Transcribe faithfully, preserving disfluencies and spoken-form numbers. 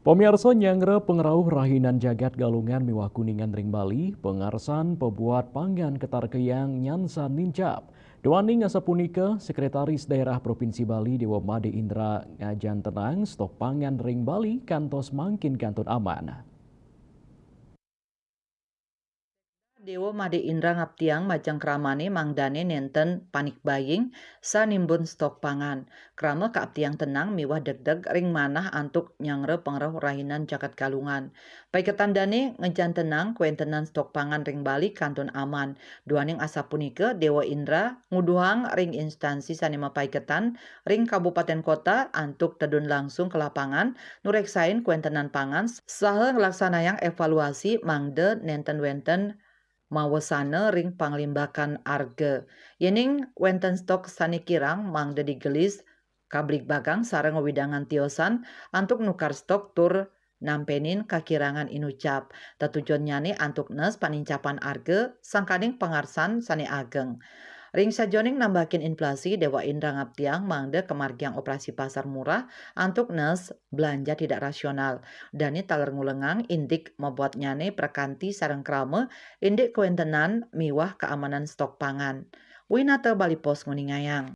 Pamiarsa, nyanggra pangrauh rahinan jagat Galungan miwah Kuningan ring Bali, pangarsan pabuat pangan katarkayang nyansan nincap. Duaning asapunika, Sekretaris Daerah Provinsi Bali Dewa Made Indra ngajantenang stok pangan ring Bali kantos mangkin kantun aman. Dewa Made Indra ngaptiang majeng kramane mangdane nenten panic buying sanimbun stok pangan. Krama kaaptiang tenang miwah degdeg ring manah antuk nyanggra pangrauh rahinan jagat Galungan. Paiketan dane ngajantenang kawentenan stok pangan ring Bali kantun aman. Duaning asapunika, Dewa Indra nguduhang ring instansi sane mapaiketan ring kabupaten kota antuk tedun langsung ka lapangan, nureksain kawentenan pangan, saha nglaksanayang evaluasi mangda nenten wenten mawasana ring panglimbakan arga. Yening wenten stok sane kirang, mangda digelis kabligbagang sareng wewidangan tiosan antuk nukar stok tur nampenin kakirangan inucap. Tetujonnyane antuk nes panincapan arga sangkaning pangarsan sane ageng. Ring sajoning nambakin inflasi, Dewa Indra ngaptiang mangda kamargiang operasi pasar murah antuk nes belanja tidak rasional. Dane taler ngulengang indik mabuatnyane prakanti sareng krama indik kawentenan miwah kaamanan stok pangan. Winata Bali Post nguningayang.